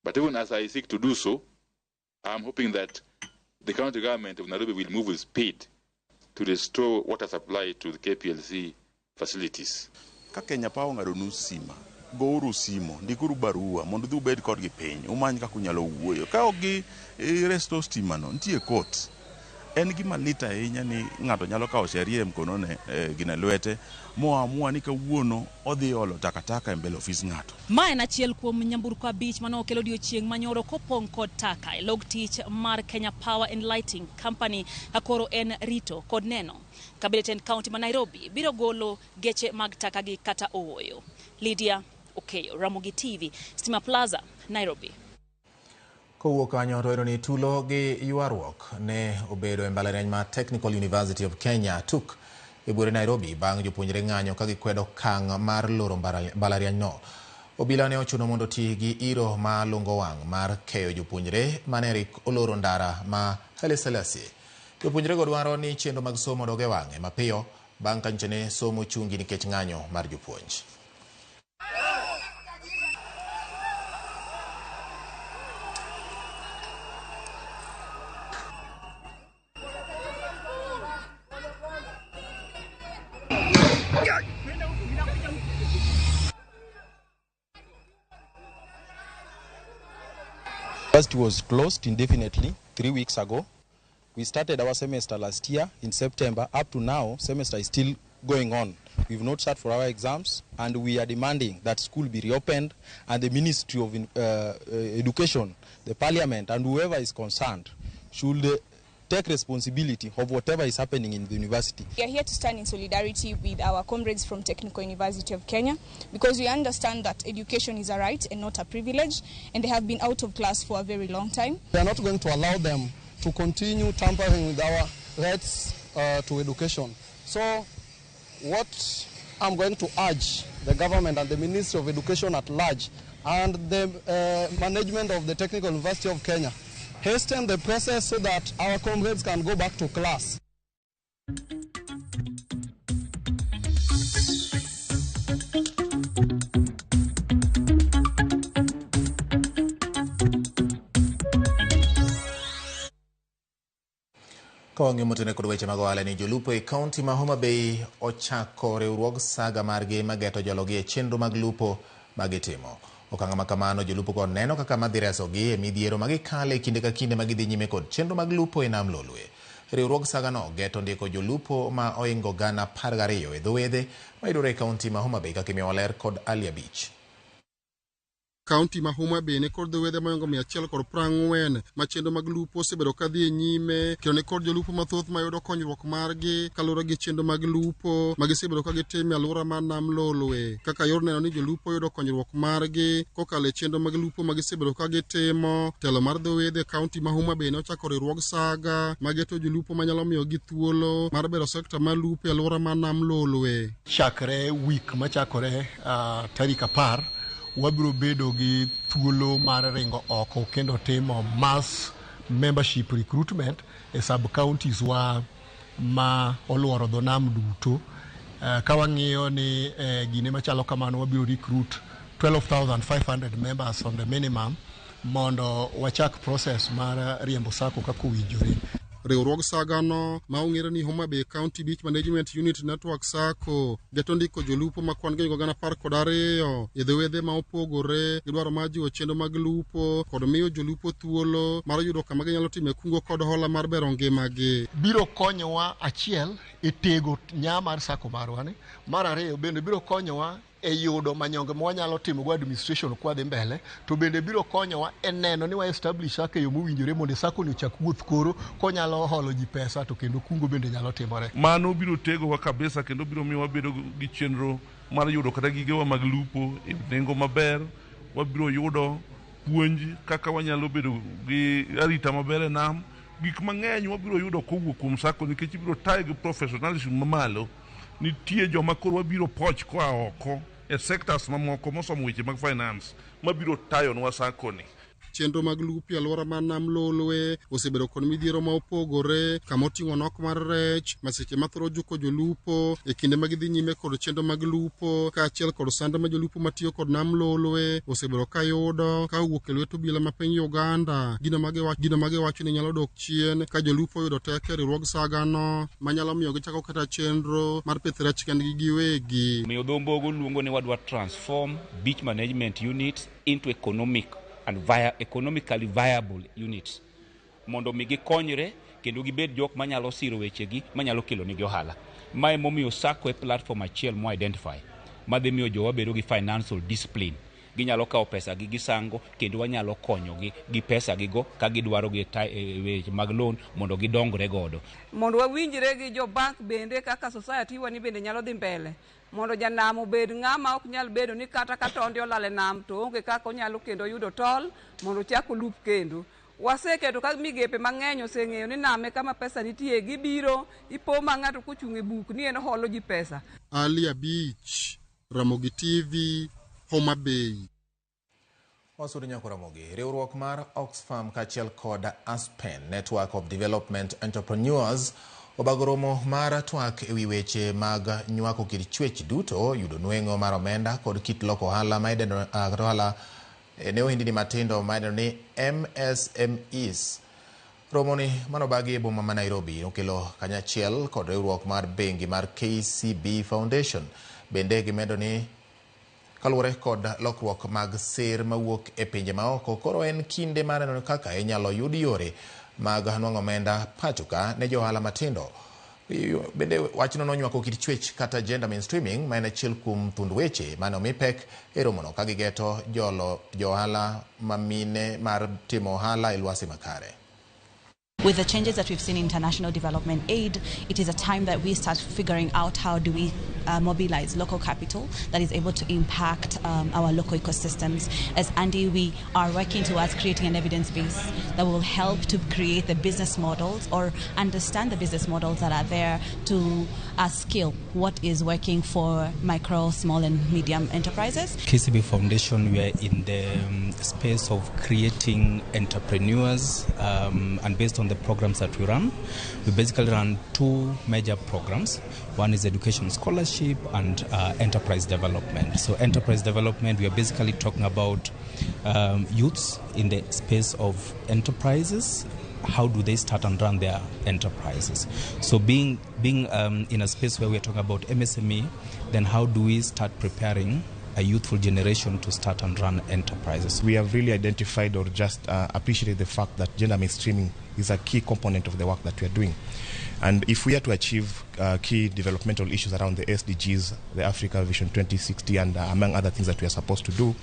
but even as I seek to do so, I'm hoping that the county government of Nairobi will move with speed to restore water supply to the KPLC facilities. Ka Kenya Power ong'ado nu stima, gouru simo, ndikuru barua mondo udhi ubed kodgi piny, umany kaka unyalo wuoyo. Ka ok gi restore stima no, nitie court. En gima lit ahinya ni ng'ato nyalo kawo sheria e mkonone gine lwete moamua ni kawuono odhi olo takataka e mbele ofis ng'ato. Ma en achiel kuom nyamburko 5 mane okel odiochieng' manyoro kopong' kod taka e log tich mar Kenya Power and Lighting Company, ka koro en rito kod neno ka bende tend kaunti ma Nairobi biro golo geche mag taka gi kata ooyo. Lydia Okeyo, Ramogi TV, Stima Plaza, Nairobi. Kowuok kanyo to ni tulo gi ywaruok ne obedo e mbalariany mar Technical University of Kenya TUK e buore Nairobi bang' jopuonjre ng'anyo ka gikwedo okang' mar loro mbalariany no. Obila ne ochuno mondo oti gi iro ma lungo wang' mar keyo jopuonjre mane rik oloro ndara ma Haile Selassie. Jopuonjrego dwaro ni chenro mag somo odog e wang'e mapiyo bang' ka nyocha ne somo chungi nikech ng'anyo mar jopuonj. University was closed indefinitely 3 weeks ago. We started our semester last year in September. Up to now, semester is still going on. We've not sat for our exams and we are demanding that school be reopened and the Ministry of Education, the Parliament and whoever is concerned should take responsibility of whatever is happening in the university. We are here to stand in solidarity with our comrades from Technical University of Kenya because we understand that education is a right and not a privilege, and they have been out of class for a very long time. We are not going to allow them to continue tampering with our rights to education. So what I'm going to urge the government and the Ministry of Education at large and the management of the Technical University of Kenya, hasten the process so that our comrades can go back to class. Ka wang'iyo motene kod weche mag ohala ni jolupo e kaunti ma Homa Bay ochako riwruog saga margi mageto jologi e chenro mag lupo magitimo. Okang' ma kamano jolupo go neno kaka madhi resogi e midhiero magikale kinde ka kinde magidhi nyime kod chenro mag lupo e nam Lolwe. Riwruog saga no geto ndiko jolupo ma oingo 12,000 e dho wedhe mayudore e kaunti ma Homa Bay kaka imiyo ler kod Alia Beach. Kaunti ma Homa Bay ni kod dho wedhe moingo 140 ma chenro mag lupo osebedo kadhi e nyime kendo ni kod jolupo mathoth mayudo konyruok margi kaluwore gi chenro mag lupo ma gisebedo ka gitimo e alwora mar nam Lolwe kaka yor neno ni jolupo yudo konyruok margi kokalo e chenro mag lupo ma gisebedo ka gitimo. Telo mar dho wedhe e kaunti ma Homa Bay ne ochako riwruog saga mageto jolupo manyalo miyogi thuolo mar bero sekta mar lupo e alwora mar nam Lolwe. Chakre wik machakore tarik 10 wabiro bedo gi thuolo mar ringo oko kendo timo mass membership recruitment e sub counties wa ma oluoro dho nam duto. Ka wang'iyo ni gine machalo kamano wabiro recruit 12,500 members on the minimum mondo wachak process mar riembo sako kaka owinjore. Riwruog sagano ma ong'ere ni Homa Bay County Beach Management Unit Network Sacco geto ndiko jolupo ma kwan gi 12,000 e dho wedhe ma opogore gi dwaro mar jiwo chenro mag lupo kod miyo jolupo thuolo mar yudo kama ginyalo time kungo kod hola mar bero ngimagi. Biro konyowa achiel e tego nya mar sacco marwa ni, mar ariyo bende biro konyowa e yudo manyonge ma wanyalo timo go administration kwa dhi mbele, to bende biro konyowa e neno ni wa establish sacco e yo mowinjore mondo sacco ni ochak wuoth koro konyalo holo ji pesa to kendo kungo bende nyalo timore. Mano biro tegowa kabisa kendo biro miyo wabedo gi chenro mar yudo kata gigewa mag lupo e nengo maber. Wabiro yudo puonj kaka wanyalo bedo gi arita maber e nam. Gik mang'eny wabiro yudo kowuok kuom sacco nikech ibiro tayo gi professionalism mamalo. Nitie joma koro wabiro poch koa oko e sectors mamoko mosomo weche mag finance mabiro tayonwa sacco ni. Chenro mag lupo e alwora mar nam Lolwe osebedo kod midhiero ma opogore kama oting'o nok mar rech, masiche mathoro juko jolupo e kinde ma gidhi nyime kod chenro mag lupo kaachiel kod sand ma jolupo matiyo kod nam Lolwe osebedo ka yudo ka owuok e lwet obila ma piny Uganda. Gino ma giwacho ni nyalo dok chien ka jolupo oyudo teko e riwruog sagano manyalo miyo gichako kata chenro mar pith rech kendgi giwegi. Miyo dho Mbogo luongo ni wadwa transform beach management units into economic and economically viable units mondo mi gikonyre kendo gibed jok manyalo siro wechegi manyalo kelo nigi ohala. Mae momiyo sacco e platform achiel mo identify madhi miyo jowa bedo gi financial discipline. Ginyalo kawo pesa gi gisango kendo wanyalo konyogi gi pesa gigo ka gidwaro gi weche mag loan mondo gidongre godo. Mondo wawinjre gi jo bank bende kaka society wa ni bende nyalo dhi mbele. Mondo janam obed ng'ama ok nyal bedo ni kata ka tonde olal e nam to onge kaka onyalo kendo yudo tol mondo ochak olup kendo. Waseketo ka migepe mang'eny oseng'eyo ni nam e kama pesa nitie, gibiro ipo ma ng'ato kochung' e buk ni en holo ji pesa. Alia Beach, Ramogi TV, Homa Bay. Wasudo nyako Ramogi. Riwruok mar Oxfam kaachiel kod Aspen Network of Development Entrepreneurs obago romo mar twak ewi weche mag nywako kit chwech duto, yudo nweng'o mar omenda kod kit loko ohala ma idendo ohala ne ohendni matindo ma idendo ni MSMEs. Romoni manobagi e boma ma Nairobi nokelo kanyachiel kod riwruok mar bengi mar KCB Foundation. Bende gimedo ni kaluwore kod lokruok mag sir mawuok e pinje maoko, koro en kinde mar neno kaka inyalo yud yore mag nwang'o omenda pacho ka ne jo ohala matindo. Bende wachno nonywako kit chwech kata gender mainstreaming ma en achiel kuom thund weche mane omi pek e romono ka gigeto jolo johala mamine mar timo ohala e lwasi makare. With the changes that we've seen in international development aid, it is a time that we start figuring out how do we mobilize local capital that is able to impact our local ecosystems. As Andy, we are working towards creating an evidence base that will help to create the business models or understand the business models that are there to scale what is working for micro, small and medium enterprises. KCB Foundation, we are in the space of creating entrepreneurs, and based on the programs that we run, we basically run two major programs. One is education scholarship and enterprise development. So enterprise development, we are basically talking about youths in the space of enterprises. How do they start and run their enterprises? So being in a space where we are talking about MSME, then how do we start preparing a youthful generation to start and run enterprises? We have really identified or just appreciated the fact that gender mainstreaming is a key component of the work that we are doing. And if we are to achieve key developmental issues around the SDGs, the Africa Vision 2060, and among other things that we are supposed to do,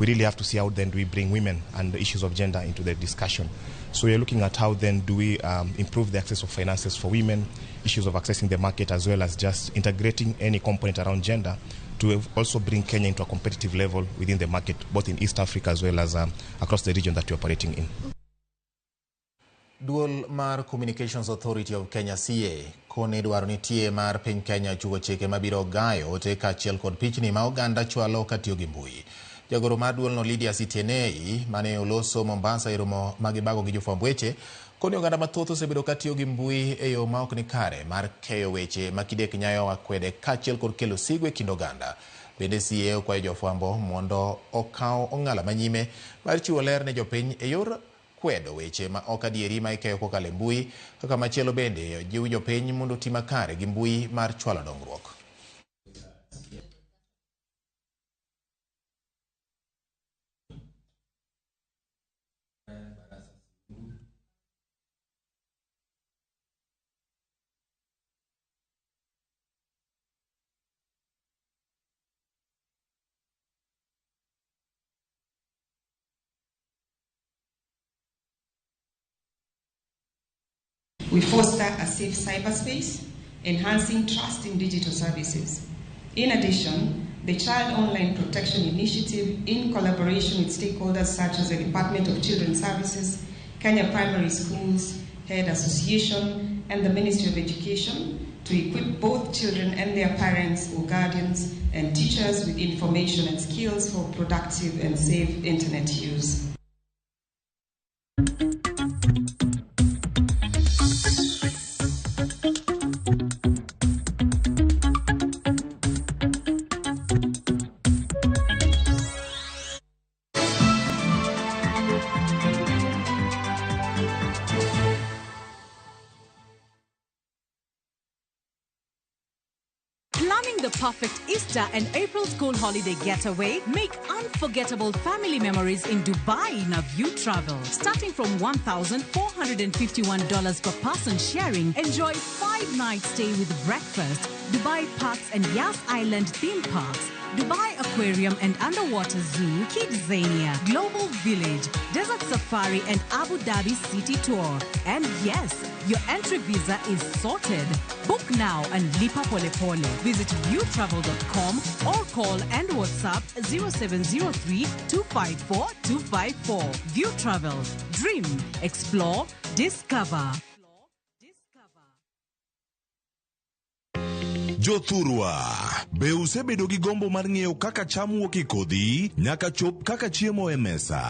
we really have to see how then do we bring women and the issues of gender into the discussion. So we are looking at how then do we improve the access of finances for women, issues of accessing the market, as well as just integrating any component around gender to also bring Kenya into a competitive level within the market, both in East Africa as well as across the region that we are operating in. Duol mar Communications Authority of Kenya CA koni dwaro nitie mar piny Kenya chugo chike mabiro gayo ote kaachiel kod pichni ma oganda chwalo katiyo gi mbui. Jagoro mar duolno Lydia Sitienei mane oloso Mombasa e romo ma gibago gi jofwamb weche koni oganda mathoth osebedo katiyo gi mbui e yo ma ok ni kare mar keyo weche ma kidek nyayo akwede kaachiel kod kelo sigu e kind oganda. Bende CA okwayo jofwambo mondo okaw ong'ala manyime mar chiwo ler ne jopiny e yor kwedo weche ma ok adieri ma ikeyo kokalo e mbui. Kaka machielo bende jiw jopiny mondo oti makare gi mbui mar chwalo dongruok. We foster a safe cyberspace, enhancing trust in digital services. In addition, the Child Online Protection Initiative, in collaboration with stakeholders such as the Department of Children's Services, Kenya Primary Schools Head Association, and the Ministry of Education, to equip both children and their parents or guardians and teachers with information and skills for productive and safe internet use. Planning the perfect Easter and April school holiday getaway? Make unforgettable family memories in Dubai in a View Travel. Starting from $1,451 per person sharing, enjoy 5-night stay with breakfast, Dubai Parks and Yas Island theme parks, Dubai Aquarium and Underwater Zoo, Kidzania, Global Village, Desert Safari and Abu Dhabi City Tour. And yes, your entry visa is sorted. Book now and lipa pole pole. Visit viewtravel.com or call and WhatsApp 0703 254 254. View Travel. Dream, explore, discover. Jothurwa, be usebedo gi gombo mar ng'eyo kaka cham wuok e kodhi nyaka chop kaka chiemo e mesa?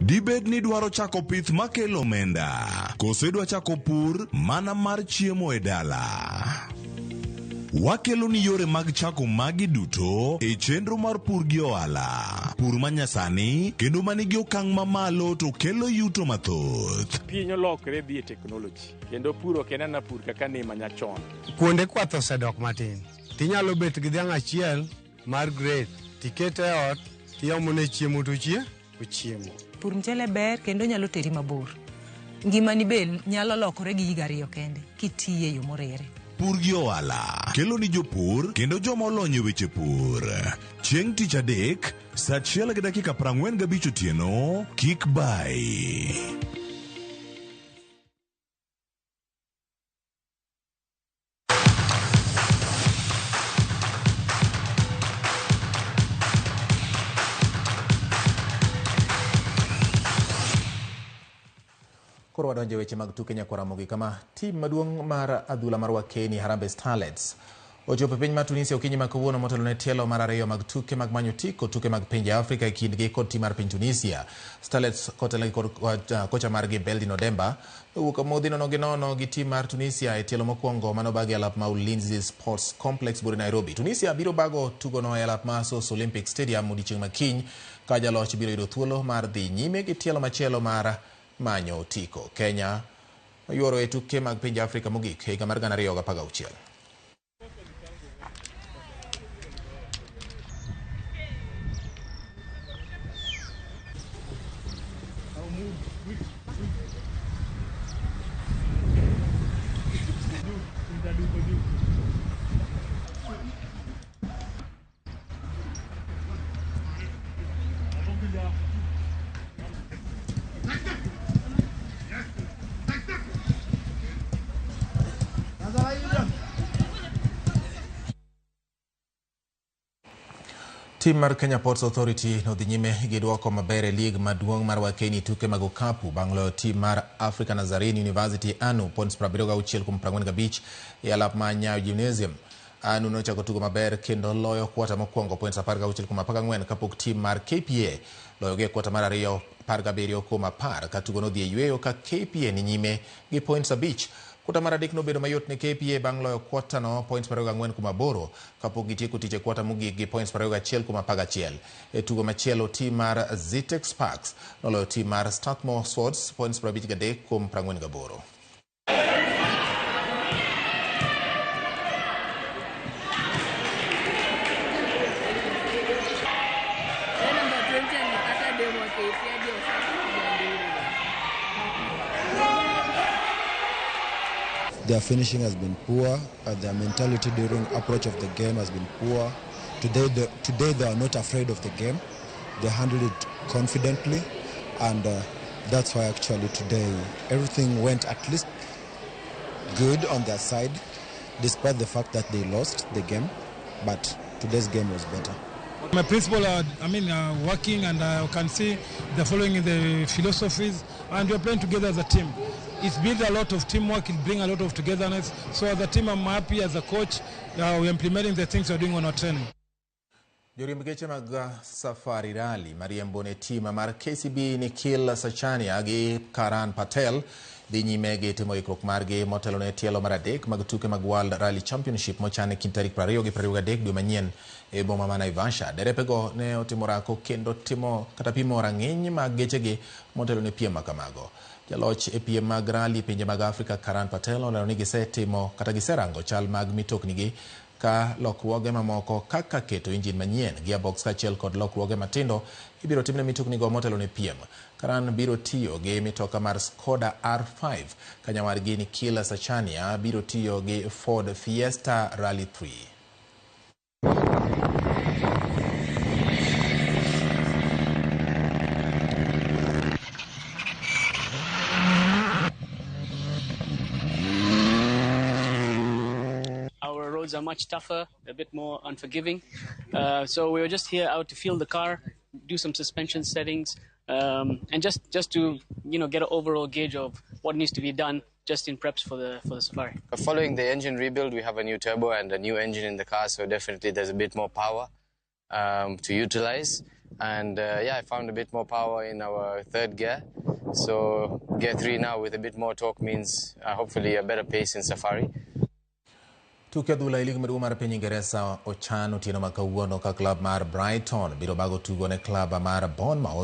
Dibed ni dwaro chako pith makelo omenda, koso idwa chako pur mana mar chiemo e dala? Wakelo ni yore mag chako magi duto e chenro mar pur gi ohala. Pur manyasani kendo manigi okang' mamalo to kelo yuto mathoth. Piny olokre dhi e teknoloji kendo pur ok en ana pur kaka ne manyachon. Kuonde kwath osedok matin. Tinyalo bet gi dhiang' achiel mar grade, tikete e ot, tiomone chiemo to ochiemo. Pur mchele ber kendo nyalo teri mabor. Ngimani be nyalo lokore gi higa 2 kende kitiye yo moriere. Pur gi ohala kelo ni jopur kendo joma olony e weche pur. Chieng' tich adek, saa 1:45 otieno, kik bai. Koro wadonjo e weche mag tuke nyakwar Ramogi kama tim maduong' mar adhula mar Wakeni Harambee Starlets ochopo e piny mar Tunisia okinyi ma kawuono motelo ne tielo mar 2 mag tuke mag manyo otiko tuke mag pinje Afrika e kindgi kod tim mar piny Tunisia. Starlets kotelnegi kod kocha margi Beldin Odemba owuok amodhi 0-0 gi tim mar Tunisia e tielo mokwongo manobagi e alap ma Ulinzi Sports Complex bure Nairobi. Tunisia biro bago tugono e alap ma Source Olympic Stadium odiechieng' ma kiny ka jaloch biro yudo thuolo mar dhi nyime gi tielo machielo mar manyo otiko. Kenya oyuoro e tuke mag pinje Afrika mogik higa mar 2016. Tim mar Kenya Ports Authority nodhi nyime gi duoko maber e lig maduong' mar Wakeni tuke mag okapu bang' loyo tim mar Africa Nazarene University ANU points 76 kuom 45 e alap ma Nyayo Gymnasium. ANU nochako tugo maber kendo loyo kwata mokwongo points 16 kuom 14 kapok tim mar KPA loyogi e kwata mar 2 17 kuom 10 ka tugo nodhi e yweyo ka KPA ni nyime gi points 5. Kwata mar 3 nobedo mayot ne KPA bang' loyo kwata no points 24 kuom 8 kapok gitieko tich e kwata mogik gi points 21 kuom 11. E tugo machielo tim mar Zitex Sparks noloyo tim mar Strathmore Swords points 53 kuom 48. Their finishing has been poor, their mentality during approach of the game has been poor. Today they are not afraid of the game. They handled it confidently, and that's why actually today everything went at least good on their side, despite the fact that they lost the game, but today's game was better. My principal are, working, and I can see they're following the philosophies, and we're playing together as a team. It's built a lot of teamwork, it brings a lot of togetherness. So as a team, I'm happy. As a coach, we're implementing the things we're doing on our training. Joriemb geche mag Safari Rally mariembo ne tim mar KCB Nikhil Sachania gi Karan Patel dhi nyime gi timo ikruok margi motelo ne tielo mar 3 mag tuke mag World Rally Championship mochan e kind tarik 20 gi 23 dwe manyien e boma ma Naivasha. Derepego ne otimo orako kendo timo kata pimo rang'iny mag gechegi motelo ne piem makamago. Jaloch e piem mag rally pinje mag Afrika Karan Patel olero ni gisetimo kata giserango chal mag mitoknigi ka lokruoge mamoko kaka keto injin manyien, gearbox kaachiel kod lokruoge matindo ibiro timne mitoknigo motelo ne piem. Karan biro tiyo gi mitoka mar Skoda R5 ka nyawadgi Nikhil Sachania biro tiyo gi Ford Fiesta Rally 3. Roads are much tougher, a bit more unforgiving. So we were just here out to feel the car, do some suspension settings, and just to get an overall gauge of what needs to be done just in preps for the safari. Following the engine rebuild, we have a new turbo and a new engine in the car, so definitely there's a bit more power to utilize. And I found a bit more power in our third gear. So gear 3 now with a bit more torque means hopefully a better pace in safari. Tuke adhula e lig maduong' mar piny Ingeresa ochan otieno ma kawuono ka klab mar Brighton biro bago tugo ne klab mar Bournemouth.